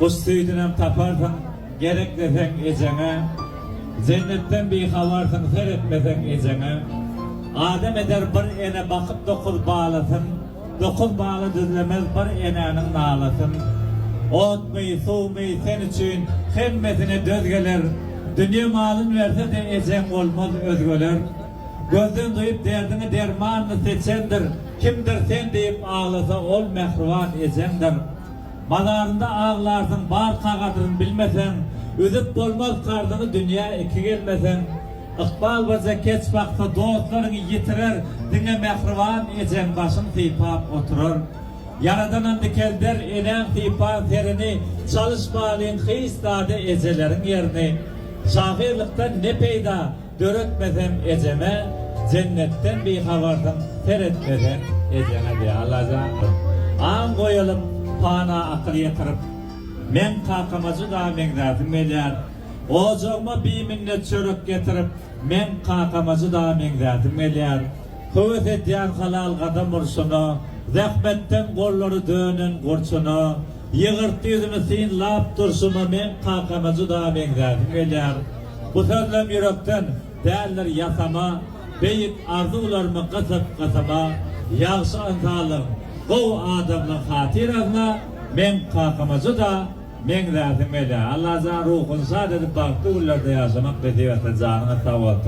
Guş süýdünem taparsyň, gerek deseň ejeňe. Jennetden bihabarsyň, seretmeseň ejeňe. Adam eder bir ene bakyp dokuz balasyn, Dokuz bala düzlemez bir enäniň nalasyn. Otmy, suwmy sen üçin hemmesine döz geler, Dünýe malyn berse-de ejeň bolmaz özgeler. Gözden duýup derdiňi dermanyny seçendir, Kimdir sen diýip aglasa ol mähriban ejeňdir. Mazarynda aglarsyň barka gadryn bilmeseň, Üzüp bolmaz karzyňy dünýä iki gelmeseň. Ykbal birje keç baksa dostlaryňy ýitirer, Diňe mähriban ejeň başyň sypap oturar. Ýaradanam dikelder enäň sypan serini, Çalyşmalyň hiç zada ejeleriň ýerini. Şahyrlykdan ne peýda, Döretmesem ejeme jennetden bihabarsyň seretmeseň ejeňe diýýär Allajan aň goýalyp pana akyl ýetirip meň kakama juda meňzäsim gelýär ojagyma biminnet çörek getirip meň kakama juda meňzäsim gelýär höwes edýän halal gadam urşuna zähmetden gollary dönen gurçuna ýygyrtly ýüzüni synlap durşuma meň kakama juda meňzäsim gelýär. Bu sözlem ýürekden däldir ýasama, Beýik arzuwlarymy gysyp gysyma, Ýagşy ynsanlygyň, gowy adamlygyň hatyrasyna Meň kakama juda meňzäsim gelýär. Allajan ruhuny şat edip bagtly günlerde ýaşamak nesip etsin janyňyz sag bolsun.